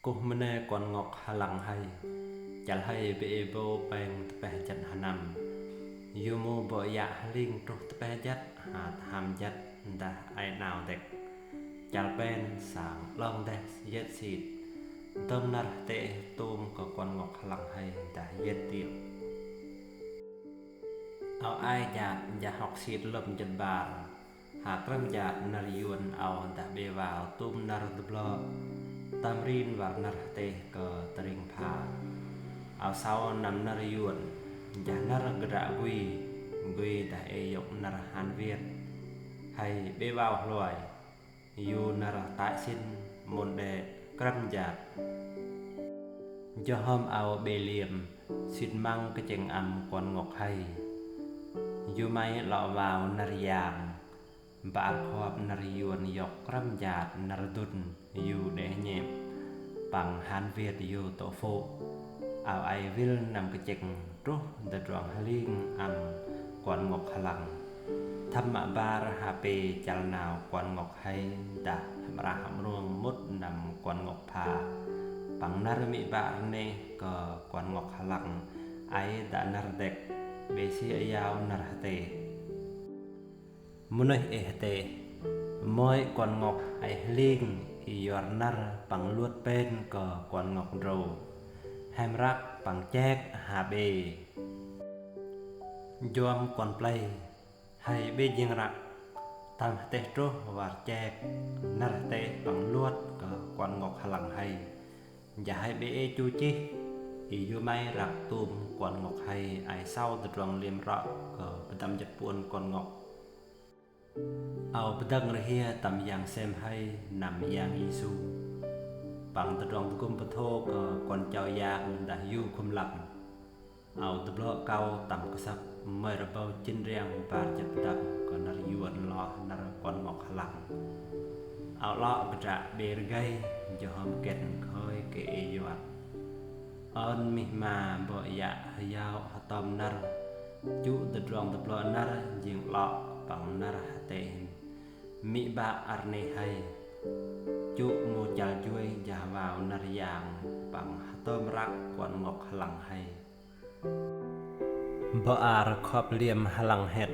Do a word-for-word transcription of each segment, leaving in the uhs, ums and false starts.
Kuh mne Kuan Ngok Hlang Hei. Chal hei bê e bo peng tpeh jat hanam. Yu mu bo yă hling truh tpeh jat, hat ham jat dah ai nau dek. Chal pen sang long deh yet sit. Dơm nar htê tum kơ Kuan Ngok Hlang Hei dah yet tiuh. Ao ai jat ja hok sit lơm jat bar. Ha krăm jat nar yuan ao dah bê wao tum nar dblo. Tam rin war nar htê kơ tring pha. Ao sau nam nar yuan. Jah nar gdra gui. Gui dah e yok nar han viet. Hei bê wao hloi. Yu nar tai sin mun đe krăm jat. Johom ao bê liêm. Sit mang kcheng am Kuan Ngok Hei. Yu mai lo wao nar yang. Bar khop nar yuan yok krăm jat nar dun yu đe hñep. Păng han viet yu tŏ phŭ. Ao ai wil năm kchek truh dơdruang hling ăn Kuan Ngok Hlang. Thăm mă bar ha pê chal nao Kuan Ngok Hei dah hmra hmruang mŭt năm Kuan Ngok Pha. Păng nar mĭ bar neh kơ Kuan Ngok Hlang ai dah nar dek bê si ayao nar htê. Mnuih e htê, mơi Kuan Ngok ai hling i yuar nar păng luot pen kơ Kuan Ngok Drô. Hem răk păng chek ha bê. Juam Kuan Plei, hei bê jing răk. Tam htê truh war chek, nar htê păng luot kơ Kuan Ngok Hlang Hei. Ja hei bê e chu chih, i yu mai răk tum Kuan Ngok Hei ai sau dơdruang liêm rŏ kơ pơdăm jăt puăn Kuan Ngok. Ao pơdơ̆ng rơhia tăm yang sem hei năm Yang Yêsu. Păng tơdruang tơgŭm bơthô kơ kuan chao yang dah yu khŭm lăm. Ao tơblŏ kâo tăm ksăp mơi rơbâo jin riăng bar jăt pơdăm kơ năr yuôn loh năr kuăn ngŏk hlang. Ao lŏ kơdră bê rơgei, jơhơm ket khơi kơ ê yuăt. Ơn mih ma bŏ yă hơyâo hơtơm năr, čŭ tơdruang tơblŏ năr jing lŏ păng năr hơtê. Mĭ bă ar nê hei, čŭ mô čal juê jah wao năr yang păng hơtơm răk kuăn ngŏk hlang hei. Bơar khŏp liêm hlang het.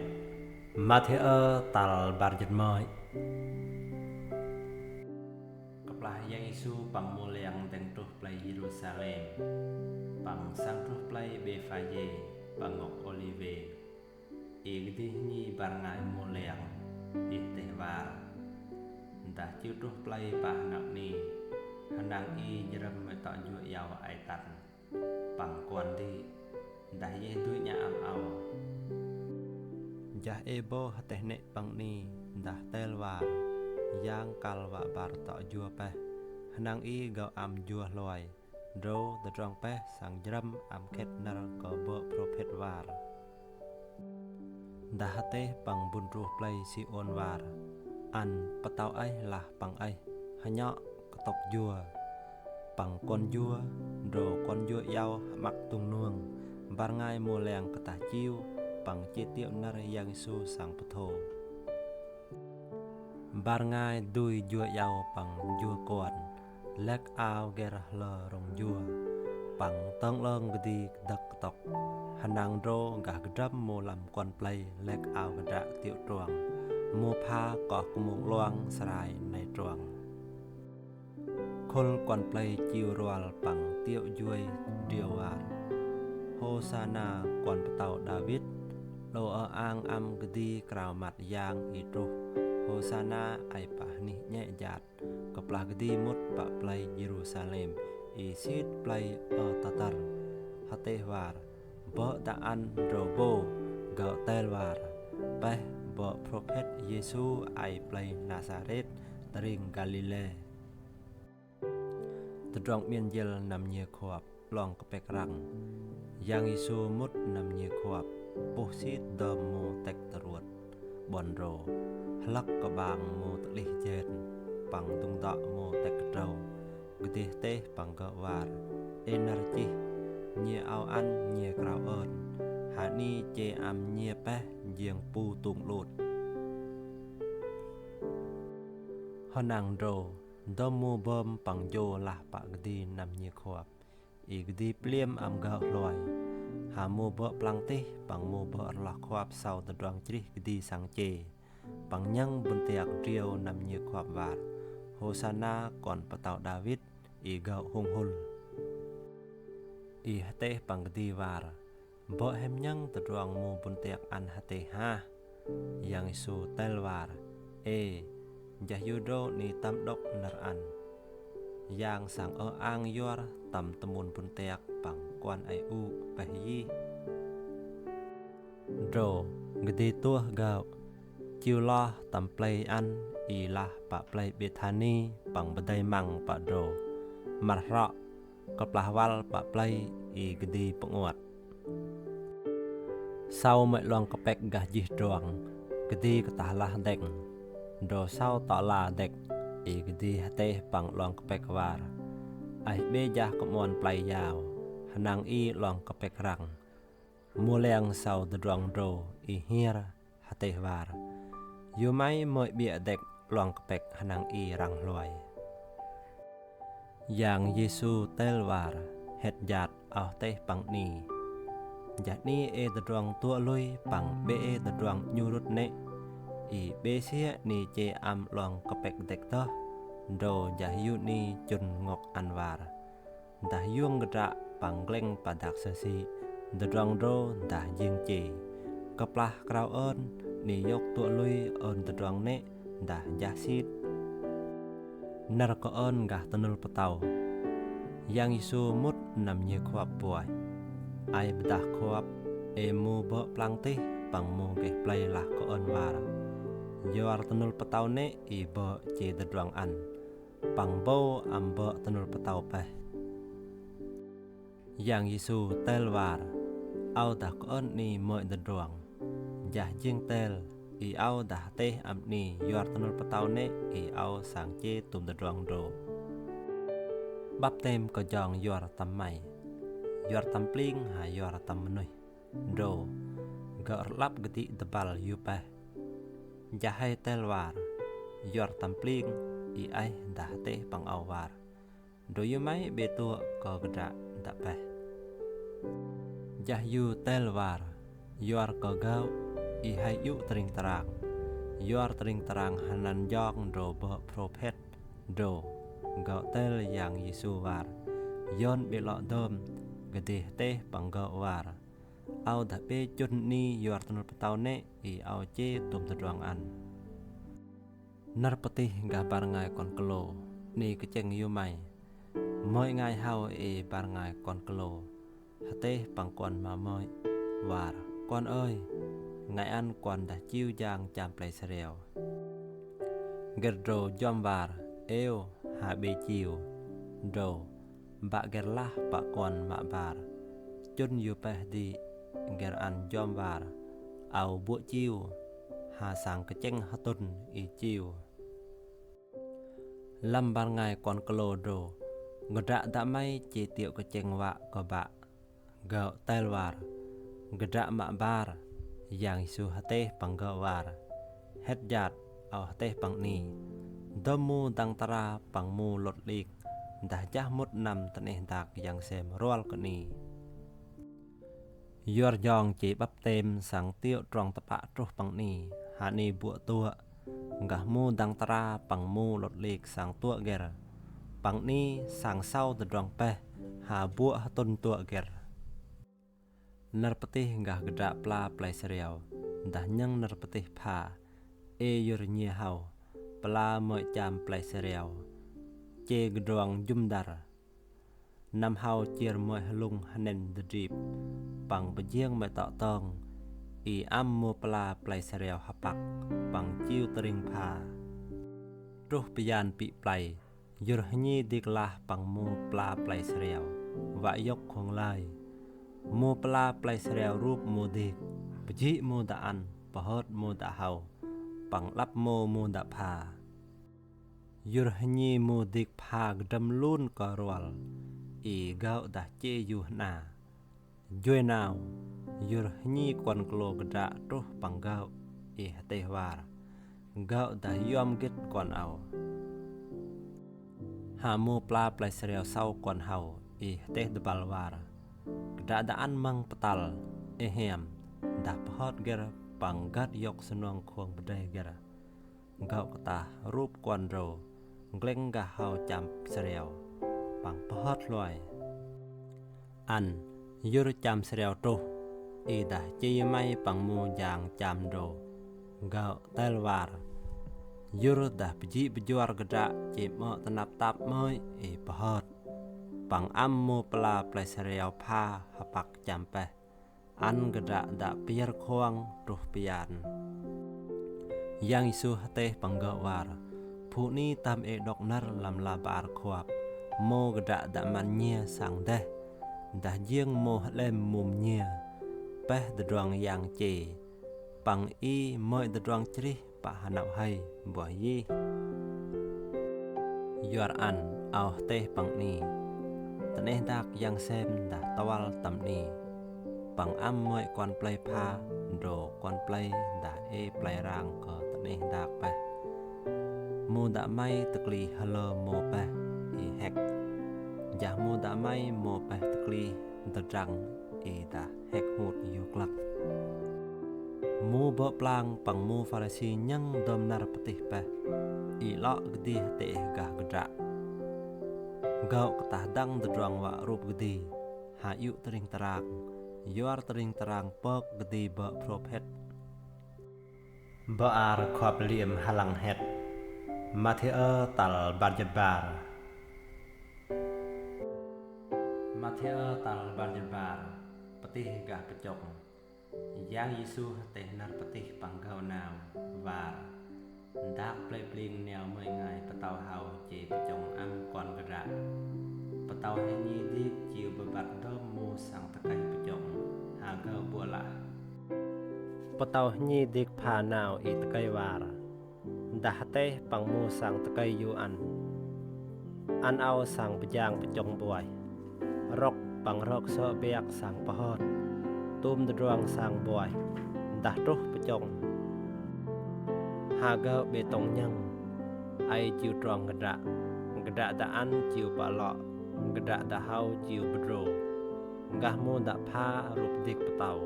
Mathiơ tal bar jĭt mơi. Kơplah Yang Yêsu păng mô leng deng truh plei Yêrusalem, păng sang truh plei Bêphayê, păng ngŏk Ôliwê. Ih kơdih ñi bar ngai mô leng, ih têh war. Dah čiu truh plei pah năk ni, hnang ih jrăm mơi tŏ juă iâu ai tăn. Păng kuăn dih, dah yeh dui ñă am ao. Jah ê bô hơtêh nê̆ păng ni, dah tel war, yang kal wă bar tŏ jua peh, hnang ih gơ̆ am jua hloi, drô tơdrong peh sang jrăm am khet năr kơ bŏ prophet war. Dah hơtêh păng bun truh plei Siôn war, ăn pơtâo aih lah păng aih, hơñŏ kơtŏk jua. Păng kuăn jua, drô kuăn jua iâu hmăk tung nuông, bar ngai mô leng kơtah čiu, păng či tiŏ năr Yang Yêsu sang pơthô. Bar ngai dui jua iâu păng jua kuăn, lek ao ger hlơ rông jua, păng tơng lơng kơdi kơdơk kơtŏk, hnang drô gah kơdrăm mô lăm kuăn plei lek ao kơdră tiŏ truang, mô pha koh kmông luang srai nai truang. Khul kuăn plei čiu rual păng tiŏ juê driâo war. Hôsana kuăn pơtâo Đawit, đô ơ ang am kơdi krao măt yang ih truh. Hôsana ai pah nih ñĕ jat. Kơplah kơdi mŭt pă plei Yêrusalem, ih sĭt plei ơ tơtăr. Hơtêh war, bŏ daan drô bô, gơ̆ tel war. Peh bŏ prophet Yêsu ai plei Nasaret, tơring Galilê. Tơdrong miên jêl năm nyiê khuăp, long kơpek răng. Yang Yêsu mŭt năm nyiê khuăp, puh sĭt dơm mô tek tơruôt. Ƀon drô, hlăk kơbang mô tơlih jen, păng dŭng dŏ mô tek kơtrâo, kơdih têh păng gơ̆ war. Ê năr čih, nyiê ao ăn nyiê krao ơn, hă ni čê am nyiê peh jêng pu tung lŭt. Hơnang drô, Dom mu bom pang jo lah pă kdi nam ñi khuap. I kdi pliêm am gao hluai. Ha mu bơ̆ plang tih pang mu bơ̆ rloh khuap sau tơdruang chrih kdi sang che. Pang ñang buntiak driâo nam ñi khuap war: Hôsana kon pơtao Đawit, i gao hŭng hŭl. I hteh pang kdi war: Bơ̆ hem ñang tơdruang mu buntiak ăn hteh hah? Yang Yêsu tel war: Ê, jah yu drô ni tăm đŏk năr ăn. Yang sang ơ ang yuar tăm tơmun buntiak pang kuan ai u peh yih. Drô, kdi tuh gao, chiu lah tăm plei ăn, i lah pă plei Bethani pang bơdai măng pă drô, măr hrŏ, kơplah wăl pă plei i kdi pơnguăt. Sau mơi luang kpek gah jih druang, kdi ktah lah dek. Drô sau tŏ la dek, i kdi hteh pang luang kpek war: Aih ƀe jah kmuan plei yao, hnang i luang kpek răng. Mu liăng sau tơdruang drô, i hiêr, hteh war: Yumai mơi ƀiă dek luang kpek hnang i răng hluai. Yang Yêsu tel war: Het jat, ao hteh pang ni. Jah ni ê tơdruang tuă lui pang ƀe ê tơdruang ñu rŭt nê. I ƀe siă ni che am luang kpek dek tơh. Drô jah yu ni chŭn ngŏk ăn war. Dah yung kdra pang gleng padak sơsi, tơdruang drô dah jing che. Kơplah krao ơn, ni yŏk tuă lui ơn tơdruang nê dah jah sit. Năr kơ ơn gah tơnul pơtâo. Yang Yêsu mŭt năm ñi khuap buaih. Ai bdah khuap, ê mu bơ̆ plang tih pang mu geh plei lah kơ ơn war. Yuar tơnul pơtâo nê i bơ̆ che tơdruang ăn. Pang bô am bơ̆ tơnul pơtâo peh. Yang Yêsu tel war: Ao dah kơ ơn ni mơi tơdruang. Jah jing tel, i ao dah hteh am ni yuar tơnul pơtâo nê i ao sang che tum tơdruang drô. Baptem kơ jong yuar tăm mai, yuar tăm pling ha yuar tăm mơnuih. Drô, gơ̆ rlăp kdi dơbăl yu peh. Jah hê tel war: Yuar tăm pling, i aih dah hteh pang ao war. Drô yumai ƀe tuă kơ kdra dăp peh. Jah yu tel war: Yuar kơ gơ̆, i hê yŭ tring trang. Yuar tring trang hơnăn jong drô bơ̆ prophet. Drô, gơ̆ tel Yang Yêsu war: Yon ƀe lŏ dơm, kdi hteh pang gơ̆ war. Ao dah ƀe chŭn ni yuar tơnul pơtâo nê i ao che tum tơdruang ăn. Năr pơtih gah bar ngai kon klô, ni kcheng yumai. Mơi ngai hao i bar ngai kon klô. Hteh pang kuan ma mơi war: Kuan ơi, ngai ăn kuan dah chiu jang cham plei sriao. Ger drô jom war: Êo, ha ƀe chiu. Drô, bă ger lah pă kuan mă bar: Chŭn yu peh di. Ger ăn jom war: Ao bŭ chiu, ha sang kcheng htŭn i chiu. Lăm bar ngai kon klô drô, kdra dăp mai che tiŏ kcheng wă kơ bă. Gơ̆ tel war: Kdra mă bar. Yang Yêsu hteh pang gơ̆ war: Het jat, ao hteh pang ni. Dơm mu dang tara pang mu lôt lik, dah jah mŭt năm tơneh dak yang sem rual kơ ni. Yuar jong che baptem sang tiŏ trong tơpă truh pang ni, ha ni bŭ tuă. Gah mu dang tara pang mu lôt lik sang tuă ger. Pang ni sang sau tơdruang peh, ha bŭ htŭn tuă ger. Năr pơtih gah kdra pla plei sriao, dah ñang năr pơtih pha, ê yur ñi hao, pla mơi cham plei sriao, che kdruang jŭm dar. Năm hao chiar mơi hlŭng hnen dơdrip, pang pơjiêng mơi tŏ tong, i am mu pla plei sriao hơpăk, pang chiu tring pha. Truh pơyan pĭ plei, yur hñi dik lah pang mu pla plei sriao, wă yŏk khong lai. Mu pla plei sriao rup mu dik, pơjĭ mu daan, pơhơt mu da hao, pang lăp mu mu da pha. Yur hñi mu dik pha kdrăm lun kơ ruăl, i gao dah che yu hna. Juăi nao, yur hñi kuan klô kdra truh pang gao, i hteh war. Gao dah yuam gĭt kuan ao. Ha mu pla plai seriau saw kuan hau i hteh dbal war. Kdra da an mang ptal, ehem, dah pahot ger pang gad yok snuang khuang bdai ger. Gau ktah rup kuan ro, gleng gah hau cham seriau, pang pahot hloi. An, yur cham seriau tuh, i dah chi mai pang mu jang cham ro. Gau tel war. Yur dah bji bjuar gdra chi mo tnap tap moi i pahot. Pang am mu pla plai seriau pha hapak cham peh. An gdra da piar khuang tuh pian. Yang Yesu hteh pang gau war. Phu ni tam e dok nar lam la bar khuap. Mo gdra da man nyia sang deh. Dah jiang mo hlem mum nyia. Peh dduang yang che. Pang i moi dduang chrih pa hanau hai buah yi. Yuar an au hteh pang ni. Tneh dak yang sem dah tawal tam ni. Pang am moi kuan plai pha, do kuan plai dah e plai rang ko tneh dak peh. Mu da mai tkli halo mo peh i hek. Jah mu da mai mo peh tkli ddrang i dah hek hut yu klak. Mu bok plang pang mu Farisi nyang dom nar ptih peh. I lok gdi hteh gah gdra. Gau ktah dang dduang wa rup gdi. Ha yu tring terang. Yuar tring terang pok gdi bok prophet. Bok ar khuap liam halang het. Mattheo tal bar jrbar. Mattheo tal bar jrbar. Ptih gah pchok. Yang Yesu hteh nar ptih pang gau nau war. Dak plai pling niau moi ngai ptau hau che pchong am kuan gdra. Ptau hnyi dik chiu bbat dom mu sang tkai pchong ha gau bua lah. Ptau hnyi dik pha nau i tkai war. Dah hteh pang mu sang tkai yu an. An au sang bjang pchong buai. Rok pang rok so biak sang pahot. Tum dduang sang buai. Dah tuh pchong. Ha gau be tong nyang. Ai jiu truang gdra. Gdra da an jiu pa lok. Gdra da hau jiu bdro. Gah mu da pha rup dik ptau.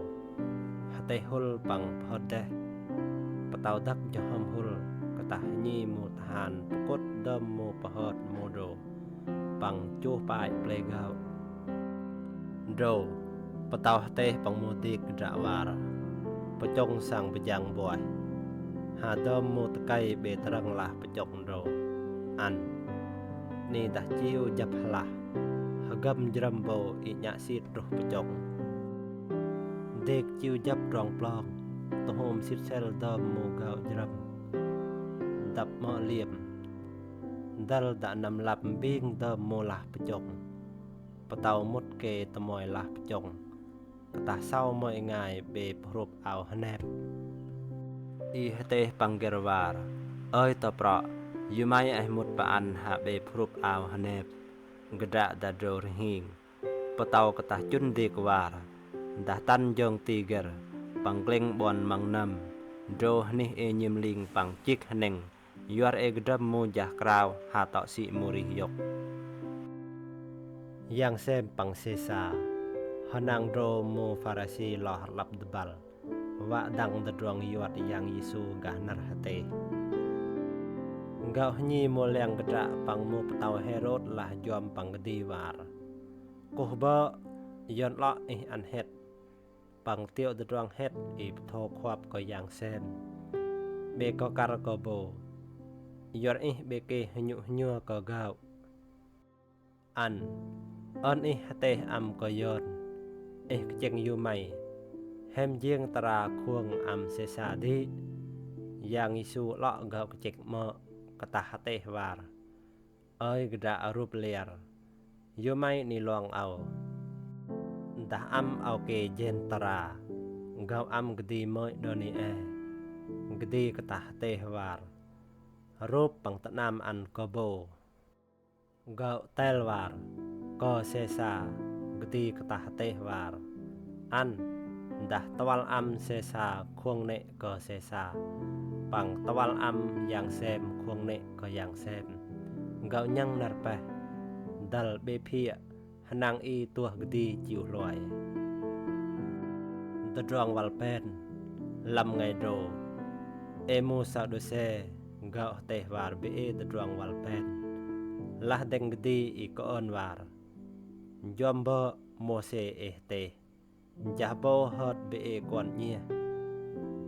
Hteh hul pang pahot deh. Ptau dak jhom hul. Ktah nyi mu than pkut dom mu pahot mu do. Pang chuh pai plei gau. Do. Ptau hteh pang mu dik dra war. Pchong sang bjang buai. Ha dom mu tkai be trang lah pchok ro. An. Ni dah chiu jap hlah. Hgam jram bo i nyak sit ruh pchok. Dik chiu jap trong plong. Tuhum sit sel dom mu gau jram. Dap mo liam. Dal da nam lap bing dom mu lah pchok. Ptau mut ke tmoi lah pchok. Ktah sau moi ngai be phrup au hnep. I hteh pang ger war. Oi to pro. Yu mai eh mut pa an ha be phrup au hnep. Gdra da dro rhing. Ptau ktah chun dik war. Dah tan jong ti ger. Pang kleng bon mang nam. Dro hnih e nyim ling pang chik hneng. Yuar e gdam mu jah kraw ha tok si mu rih yok. Yang sem pang sesa. Hanang dro mu Farasi loh lap dbal. Wa dang dduang yuar Yang Yesu gah nar hteh. Gau hnyi mu liang gdra pang mu ptau Herod lah juam pang gdi war. Kuh bo, yon lok ih an het. Pang tiok dduang het i ptho khuap ko Yang sem. Be ko kar ko bo. Yor ih be ke hnyuk hnyua ko gau. An. On ih hteh am ko yon. Ih kcheng yu mai. Hem jing tra khuang am sesa di. Yang Yesu lok gau kchek mo ktah hteh war. Oi gda arup liar. Yu mai ni luang au. Dah am au ke jen tara. Gau am gdi moi doni e. Gdi ktah hteh war. Rup pang tnam an ko bo. Gau tel war. Ko sesa. Gdi ktah hteh war. An, dah twal am sesa khuang ne ko sesa. Pang twal am Yang sem khuang ne ko Yang sem. Gau ñang nar peh, dal bê phiă, hnang i tuah kdi chiu hluai. Tơdruang Walpen, lăm ngai drô, ê mu Sađucê, gau hteh war bê ê tơdruang Walpen. Lah deng kdi i kơon war. Jom bơ̆ Môsê ê hteh. Jah bô hơt bê ê kuan ñiah.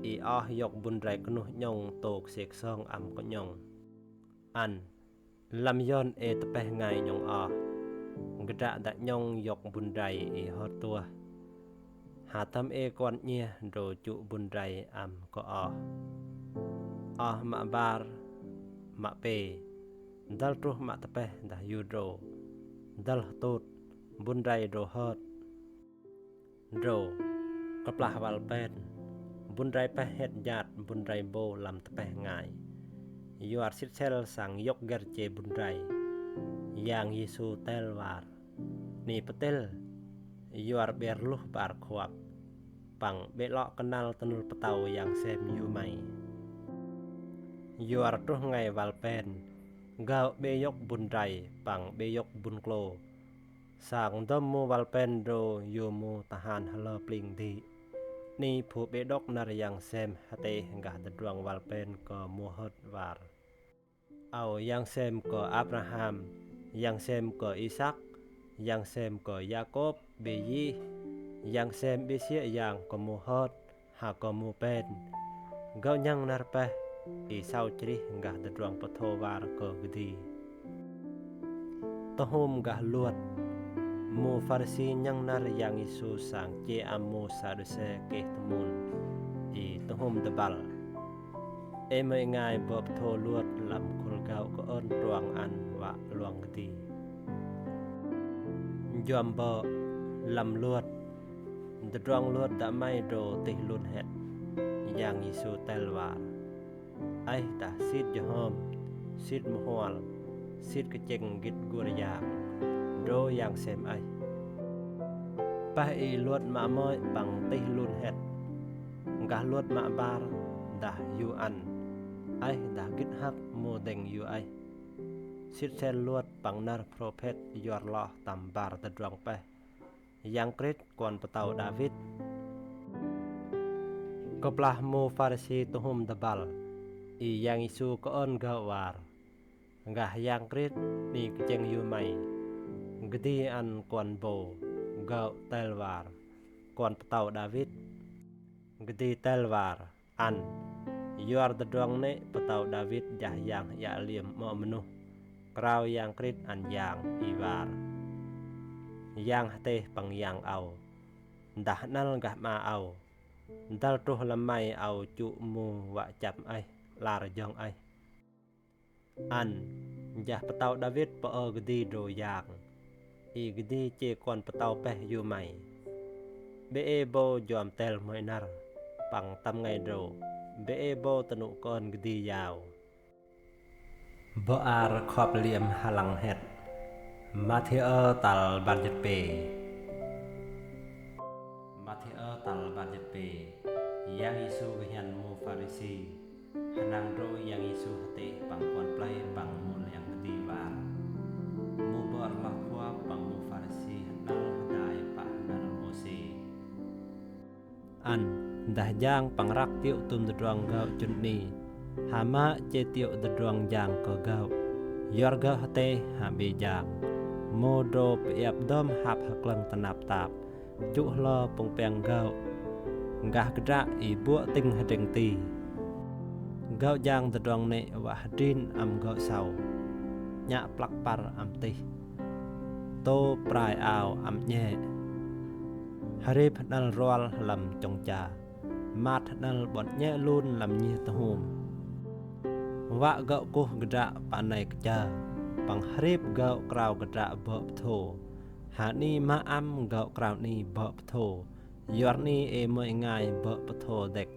I oh yŏk bun rai knuh ñŏng tôk sêk song am kơ ñŏng. Ăn, lăm yon ê tơpeh ngai ñŏng oh. Kdră dă ñŏng yŏk bun rai i hơt tuah. Hơtăm ê kuan ñiah drô čŭ bun rai am kơ oh. Oh mă bar, mă pê. Dăl truh mă tơpeh dah yu drô. Dăl htut, bun rai drô hơt. Drô, kơplah Walpen, bun rai peh het jat bun rai bô lăm tơpeh ngai. Yuar sit sel sang yŏk ger che bun rai. Yang Yêsu tel war. Ni pơtel, yuar ber luh bar khuap. Păng bê lŏ kơnăl tơnul pơtâo yang sem yu mai. Yuar truh ngai Walpen, gau bê yŏk bun rai, păng bê yŏk bun klô. Sang dơm mu Walpen drô yu mu tơhan hlơ pling dih. Ni phu bê đŏk năr yang sem hteh gah tơdruang Walpen kơ mu hơt war. Ao yang sem kơ Abraham, yang sem kơ Isak, yang sem kơ Yakôb, bê yih, yang sem bê siă yang kơ mu hơt, ha kơ mu pen. Gau ñang năr peh, i sau chrih gah tơdruang pơtho war kơ kdi. Tơhum gah luăt, mu Pharisi ñang năr yang Yêsu sang che am mu Sađucê keh tơmun, i tơhum dơbăl. Ê mơi ngai bơ̆ pơtho luăt lăm khul gau kơ ơn truang ăn wă luang kdi. Juăm bơ̆, lăm luăt, tơdruang luăt dă mai drô tih lun het. Yang Yêsu tel war. Aih dah sit jơhơm, sit mơhual, sit kơcheng gĭt gur yang, drô yang sem aih. Pah i luăt mă mơi păng tih lun het. Gah luăt mă bar, dah yu ăn. Aih dah gĭt hăk mu deng yu aih. Sit sel luăt păng năr prophet yuar loh tăm bar tơdruang peh. Yang Krist kuan pơtao Đawit. Kơplah mu Pharisi tơhum dơbăl, i Yang Yêsu kơ ơn gơ̆ war. Gah Yang Krist ni kơcheng yu mai. Kdi ăn kuan bô, gơ̆ tel war. Kuan pơtao Đawit. Kdi tel war. Ăn, yuar tơdruang nĕ pơtao Đawit jah yang hia liêm mơ̆ mơnuh, krao Yang Krist ăn yang i war. Yang hteh păng yang ao. Dah năl gah ma ao. Dăl truh lăm mai ao čŭ mu wă čăm aih, lar jong aih. Ăn, jah pơtao Đawit pơ-ơ kdi drô yang. I kdi che kuan pơtao peh yu mai. Bê ê bô juăm tel mơi năr. Păng tăm ngai drô. Bê ê bô tơnŭ kơn kdi yao. Bơar khop liêm ha lăng het. Mathiơ tal bar jĭt pê. Mathiơ tal bar jĭt pê. Yang Yêsu kơhiăn mu Pharisi. Hnang drô Yang Yêsu hteh păng kuan play păng mu liăng kdi war. Mu bơar lah khua păng mu Pharisi hnal hơdai pă hnal Môsê. Ăn, dah jang păng răk tiŏ tum tơdruang gơ̆ jŭn ni. Ha mă che tiŏ tơdruang jang kơ gơ̆. Yuar gơ̆ hteh ha bê jang. Mu drô pơiăp dơm hăp ha klơ̆ng tơnap tap. Čŭ hlơ pŭng peng gơ̆. Gah kdră i buă tĭng hdreng ti. Gơ̆ jang tơdruang nĕ wă hdrin am gơ̆ sau. Ñă plăk păr am tih. Tô prai ao am ñĕ. Hrip hnal rual hlăm čŏng ča. Mat hnal ƀon ñĕ lun hlăm ñih tơhum. Wă gơ̆ kuh kdră pă nai kča. Păng hrip gơ̆ krao kdră bơ̆ bơtho. Ha ni mă am gơ̆ krao ni bơ̆ bơtho. Yuar ni ê mơi ngai bơ̆ bơtho dek.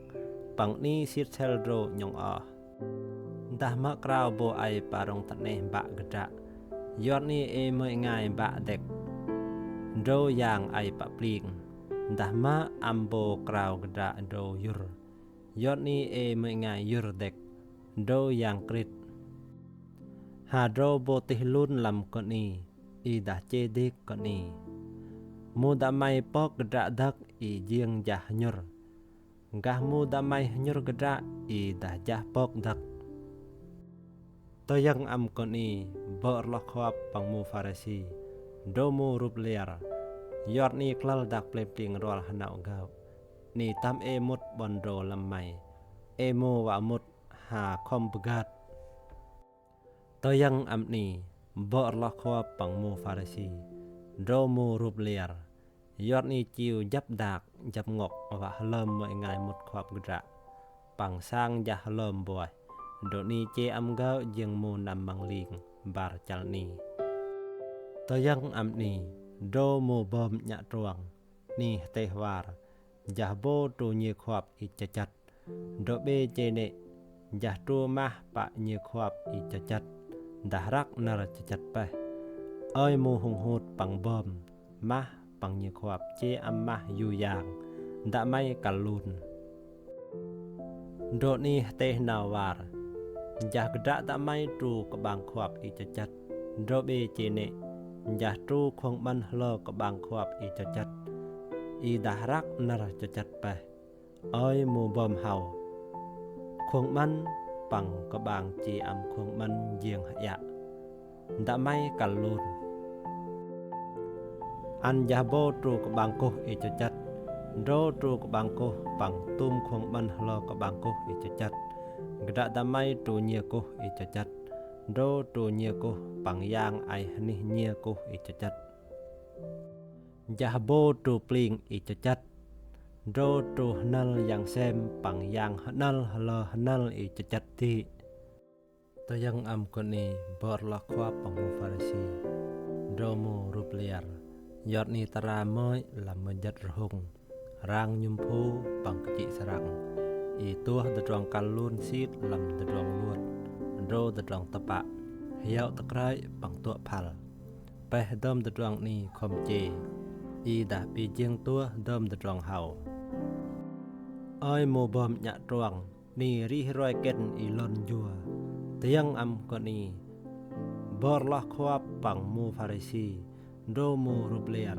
Păng ni sir sel drô nhŏng oh. Dah mă krao bô ai pă rŏng tơneh bă kdră. Yuar ni ê mơi ngai bă dek. Drô yang ai pă pling. Dah mă am bô krao kdră drô yŭr. Yuar ni ê mơi ngai yŭr dek. Drô Yang Krist. Ha drô bo tih lun lam koni, i dah che dik koni. Mu da mai pok kdra dak i jing jah hnyur. Gah mu da mai hnyur kdra i dah jah pok dak. Tơyang am koni, bơ̆ rloh khuap pang mu Pharisi, drô mu rup liar. Yor ni klal dak plei pling rual hnaw gau. Ni tam e mut bon drô lam mai. E mu wa mut ha khom bgat. Tơyang am ni, bơ̆ rloh khuap pang mu Pharisi, drô mu rup liar. Yor ni chiu jap dak, jap ngok, wa hlơm mơ̆ i ngai mut khuap kdra. Pang sang jah hlơm boih. Drô ni che am gau jing mu nam mang ling, bar chal ni. Tơyang am ni, drô mu bơm ñă truang. Ni hteh war. Jah bo tru nyi khuap i chachat. Drô be che ne, jah tru mah pă nyi khuap i chachat. Dah rak nar chachat peh. Ơi mu hung hut pang bơm, mah pang nyi khuap che am mah yu yang, da mai kal lun. Drô ni hteh nau war. Jah kdra da mai tru kbang khuap i chachat. Drô be che ne, jah tru khuang man hlơ kbang khuap i chachat. I dah rak nar chachat peh. Ơi mu bơm hau. Khuang man pang kbang che am khuang man jing hia. Da mai kal lun. An jah bo tru kbang kuh i chachat. Drô tru kbang kuh pang tum khuang man hlơ kbang kuh i chachat. Kdra da mai tru nyi kuh i chachat. Drô tru nyi kuh pang yang ai hnih nyi kuh i chachat. Jah bo tru pling i chachat. Drô tru hnal yang sem pang yang hnal hlơ hnal i chachat ti. Tơyang am koni, bơ̆ rloh khuap pang mu Pharisi, drô mu rup liar. Yor ni tara mơi lam mjat rhung. Rang nyum phu pang kchi srang. I tuh da drong kal lun sit lam da drong lut. Drô da drong tpă. Hiau tkrai pang tuh phal. Peh dơm da drong ni khom che. I dah pi jing tuh dơm da drong hau. Ơi mu bơm ñă truang. Ni rih roi ken i lon jua. Tơyang am koni. Bơ̆ rloh khuap pang mu Pharisi. Drô mu rup liar.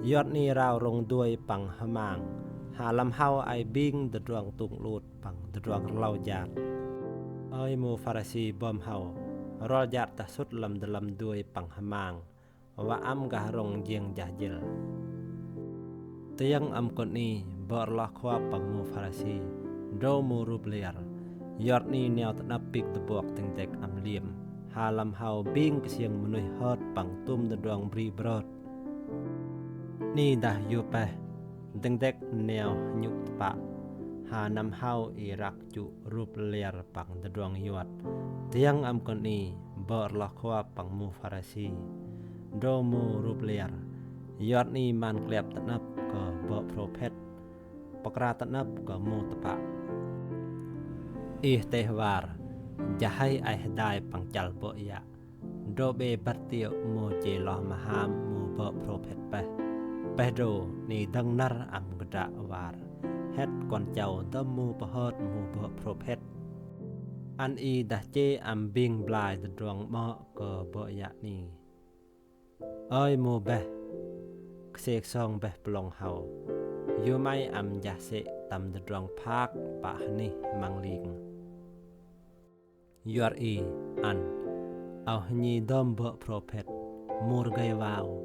Yor ni rao rong dui pang hmang. Ha lam hau ai bing da drong tung lut pang da drong rlau jat. Ơi mu Pharisi bơm hau. Rol jat ta sut lam da lam dui pang hmang. Wa am gah rong jing jah jil. Tơyang am koni, bơ̆ rloh khuap pang mu Pharisi. Drô mu rup liar. Yor ni niau tnap pik dbok teng dek am lim. Ha lam hau bing ksiang mnuih hot pang tum da drong bri brot. Ni dah yu peh. Deng dek neo nyuk tpă. Ha nam hau i rak chu rup liar pang da drong yuat. Tơyang am koni, bơ̆ rloh khuap pang mu Pharisi. Drô mu rup liar. Yor ni man kliap tnap kơ bơ̆ prophet. Pkra tnap kơ mu tpă. Ih teh war. Jahai ai hdai pang chal bơ̆ ya. Drô be bat tiŭ mu che loh mham mu bơ̆ prophet peh. Peh drô ni dang nar am kdra war. Het kon chau dơm mu pahot mu bơ̆ prophet. An i dah che am bing blai da drong mă kơ bơ̆ ya ni. Ơi mu beh. Ksek song beh plong hau. Yu mai am jah se tam da drong phak pă hnih mang ling. Yuar i, an, au hnyi dơm bơ̆ prophet, mur gai wau,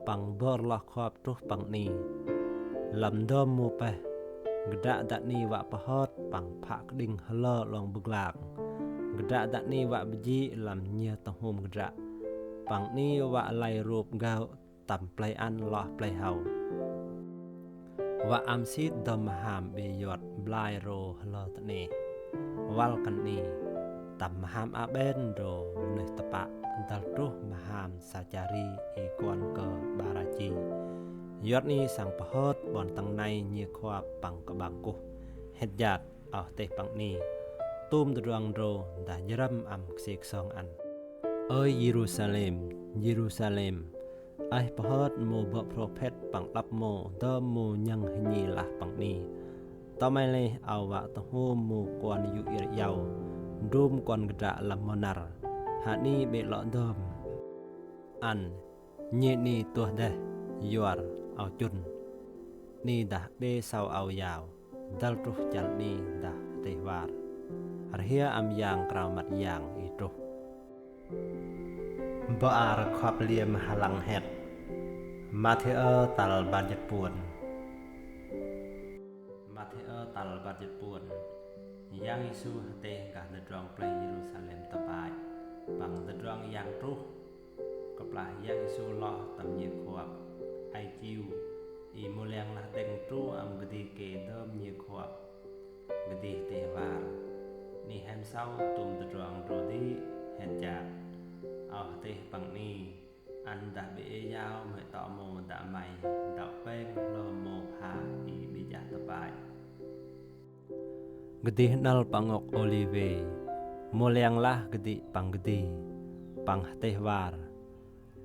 pang bơr loh khuap truh pang ni. Lam dơm mu peh, gdă dă ni wa pahot pang phak kding hlơ long bglang. Gdă dă ni wa bjik lam nyiah tơhum gdă. Pang ni wa lai rup gau tam plei an loh plei hau. Wa am sit dơm mham be yot blai ro hlơ tne. Wal kăn ni, tam mham a ben ro mnuih tpă dal truh mham sa chari i kuan kơ Barachi. Yot ni sang pahot bon tang nai nyi khuap pang kbang kuh. Het jat, oh teh pang ni. Tum tơdruang ro dah jrăm am ksik song an. Ơi Yerusalem, Yerusalem, aih pahot mu bơ̆ prophet pang lăp mu dơm mu nhang hnyi lah pang ni. Tơmai leh au wa tơhum mu kuan yu ir yau, dum kuan gdă lam mơnar. Ha ni be loh dom. An, nyi ni tuh deh, yuar, au chun. Ni dah be sau au yau, dal truh chal ni dah teh war. Rhia am yang krao mat yang i truh. Ba ar khop liam halang het. Mattheo tal bar jit puan. Mattheo tal bar jit puan. Yang Yêsu hateh gah dudrong plei Yerusalem tapai. Pang dudrong yang truh. Kplah Yang Yêsu loh tam nyi khuap. Ai chiu. I muliang lah deng tru am gdi ke dom nyi khuap. Gdi teh war. Ni hem sau tum dudrong dro di het jat. Au hateh pang ni. An dah be e yau me to mo da mai dau peng lo mo pha i bi jah tapai. Gdi hnal pang ok Olive. Muliang lah gdi pang gdi. Pang hateh war.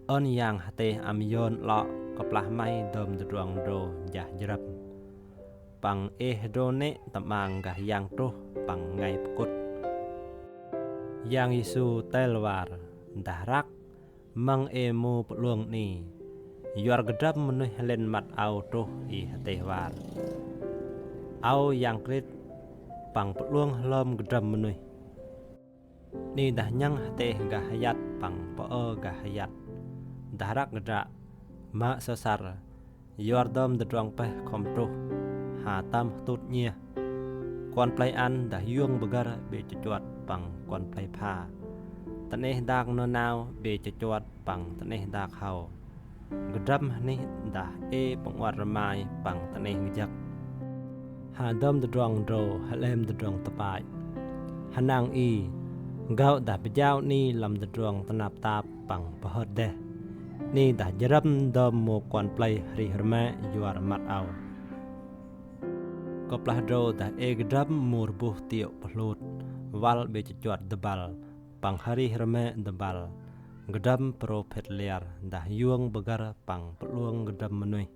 Ôn yang hateh am yon lo kplah mai dom dudrong dro jah jrap. Pang e dro ne tamang gah yang truh pang ngai pkut. Yang Yêsu tel war dah rak mang e mu pluang ni. Yuar gdram mnuih hlen mat au truh i hateh war. Au yang krit pang pluang hlom gdram mnuih. Ni dah nyang hateh gah hayat pang pơ gah hayat. Dah rak gdra ma sasar. Yuar dom dudrong peh khom truh. Ha tam htut nyiah. Kuan plei an dah yung bgar be chuchuat pang kuan plei pha. Tneh dak nonau be chuchuat pang tneh dak hau. Gdram hnih dah e pnguat rmai pang tneh gjak. Ha dom dudrong dro hlem dudrong tpai. Hnang i, gau dah bjau ni lam dudrong tnap tap pang pahot deh. Ni dah jrâm dom mu kuan plei hrih rmeh yuar mat au. Kplah dro dah e gdram mu rbuh tiok phlot, wal be chuchuat dbal, pang hrih rmeh dbal, gdram prophet liar dah yung bgar pang pluang gdram mnuih.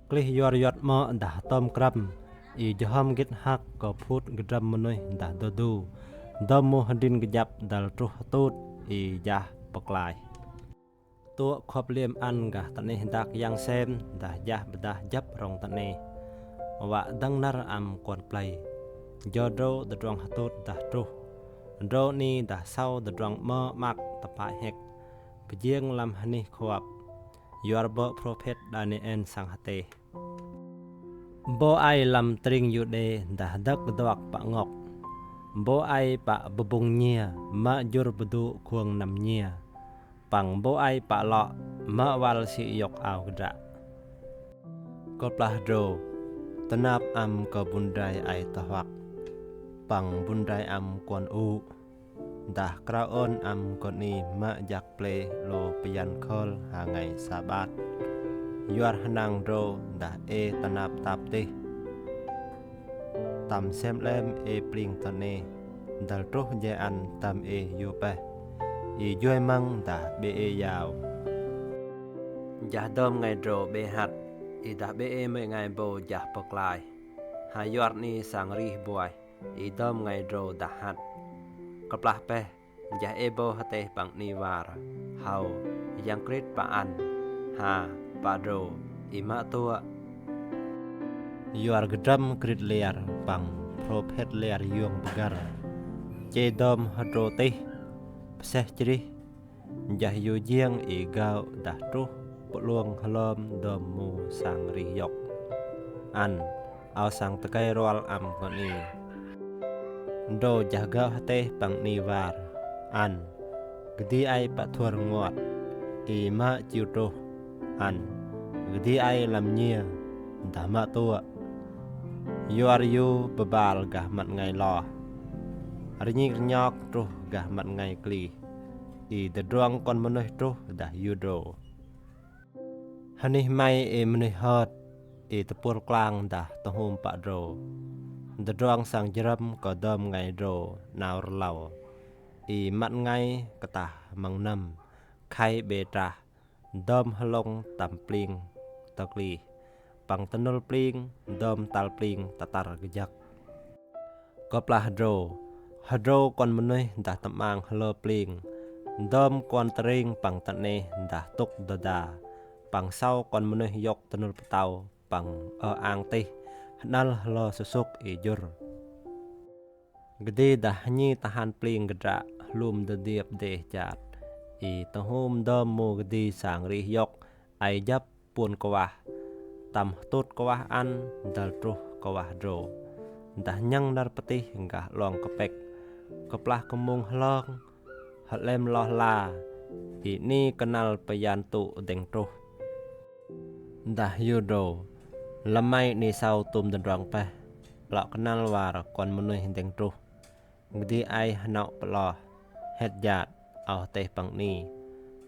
Klih yuar yot mo dah tom kram, i jhom git hak ko phut gdram mnuih dah dodu, dom mu hdin gjap dal truh htut i jah pklai. Tuh khop liam an gah tneh dak yang sem dah jah bdah jap rong tneh. Wa dang nar am kuan plei. Jo dro dudrong htut dah truh. Dro ni dah sau dudrong mo mak tpai hek. Pjiang lam hnih khuap. Yuar bo prophet Daniel sang hateh. Bo ai lam tring Yude dah dak duak pa ngok. Bo ai pa bubung nyia ma jur bdu khuang nam nyia. Pang bo ai pa lo ma wal si yok au gdra. Kplah dro, tnap am ko bundai ai thwak. Pang bundai am kuan u. Dah kraon am ko ni ma jak ple lo pyan khol ha ngai Sabat. Yuar hnang dro dah e tnap tap tih. Tam sem lem e pling tneh. Dal truh je an tam e yu peh. I juai mang dah be e yau. Jah dom ngai dro be hat. I dah be e mei ngai bo jah pklai. Ha yuar ni sang rih buai. I dom ngai dro dah hat. Kplah peh. Jah e bo hateh pang ni war. Hau, yang krit pa an. Ha, pa dro, i ma tuak. Yuar gdram krit liar pang prophet liar yung bgar. Che dom hadro tih. Pseh chrih. Jah yu jiang i gau dah truh. Pluang hlom dom mu sang rih yok. An. Au sang tkai rual am ko ni. Dro jah gau hateh pang ni war. An. Gdi ai pa thuar nguat. I ma chiu truh. An. Gdi ai lam nyia. Dah ma tuak. Yuar yu bebal gah mat ngai loh. Rnyik rnyok truh gah mat ngai klih. I dudrong kon mnuih truh dah yu dro. Hnih mai e mnuih hot, i tpur klang dah thum pa dro. Dudrong sang jrâm ko dom ngai dro, nau rlau. I mat ngai ktah mang nam, khai be trah, dom hlong tam pling, tokli. Pang tnul pling, dom tal pling, tatar gjak. Kplah dro, Hadrou kon mnuih dah tmang hlơ pling, dơm kon tring păng tneh dah tuk dơda, păng sau kon mnuih yok tnul ptau păng ơ ang tih, hnăl hlơ susuk i jur. Kdi dah hnyi tahan pling kdra hlum ddiăp dih jat, i thum dơm mu kdi sang rih yok, ai jăp pun kwah, tam htut kwah ăn dăl truh kwah drô. Dah nhăng nar ptih gah long kpek, kplah kmung hlong, hlem loh la, ini knăl pyan tŭ dĭng truh. Dah yu drô, lăm mai ini sau tum dndrong peh, lŏ knăl war kon mnuih dĭng truh. Kdi ai hnaŭ ploh, het jat, au hteh păng ini.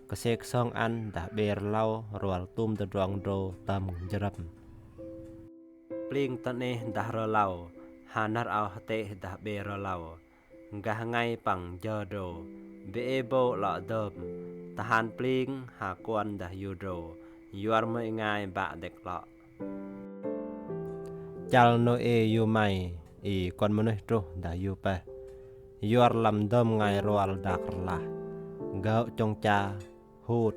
Ksek song ăn dah ƀe rlau rual tum dndrong drô tăm jrăm. Pling tneh dah rlau, ha nar au hteh dah ƀe rlau. Gah ngai păng jơ drô, ƀe ê bô lŏ dơm, tahan pling ha kuan dah yu drô, yuar mơi ngai bă dek lŏ. Chal Nôê yu mai, i kon mnuih truh dah yu peh. Yuar lăm dơm ngai rual dak rlah. Gơ̆ chŏng cha, hut,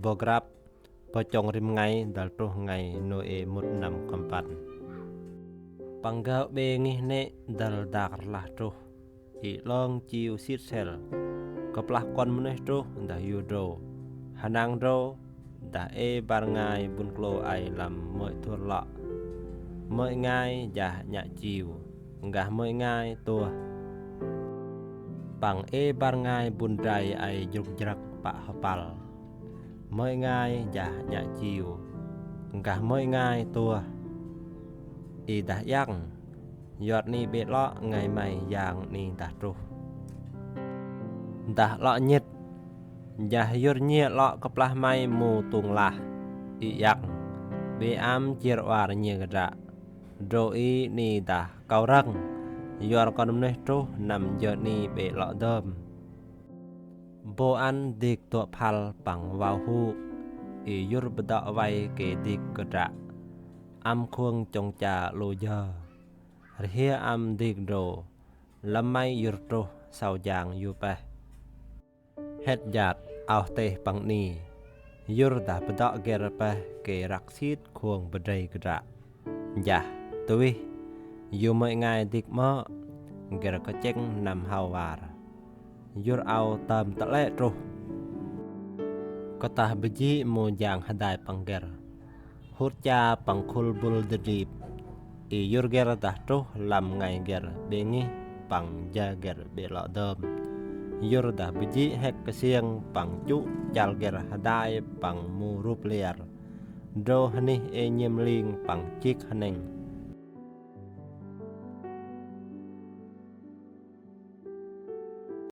bơ grăp, pơ chŏng rim ngai dăl truh ngai Nôê mŭt năm kăm păn. Păng gơ̆ ƀe ngih nĕ dăl dak rlah truh. I long chiu sit sel. Kplah kon mnuih truh dah yu drô. Hnang drô, dah ê bar ngai bun klô ai lăm mơi thur lŏ. Mơi ngai jah ñă chiu, gah mơi ngai tuh. Păng ê bar ngai bun drai ai jrŭk jrăk pă hpăl. Mơi ngai jah ñă chiu, gah mơi ngai tuh. I dah iăng, yuar ini ƀe lŏ ngai mai yang ini dah truh. Dah lŏ ñit, jah yur ñiê lŏ kplah mai mu tung lah. I iăng, ƀe am jir uar ñiê kdra. Drô ini dah kâo răng, yuar kon mnuih truh năm jơ ini ƀe lŏ dơm. Bô ăn dik tuă phal păng wao hŭ, i yur bdŏ wai ke dik kdra. Am khung chŏng cha lu jơ. Rhiê am dik drô, lăm mai yur truh sau jang yu peh. Het jat, au hteh păng ini. Yur dah bdŏ ger peh ke răk sit khung bdrei kdra. Jah, tuih, yu mơi ngai dik mơ̆, ger kchĕng năm hao war. Yur au tơm tlĕ truh. Ktah bjĭ mu jang hđai păng ger. Hŭt cha păng khul bul dđip. I yur ger dah truh lăm ngai ger ƀe ngih păng jơ ger ƀe lŏ dơm. Yur dah bjĭ hek ksiêng păng čŭ chal ger hđai păng mu rup liar. Drô hnih ê ñim ling păng čik hneng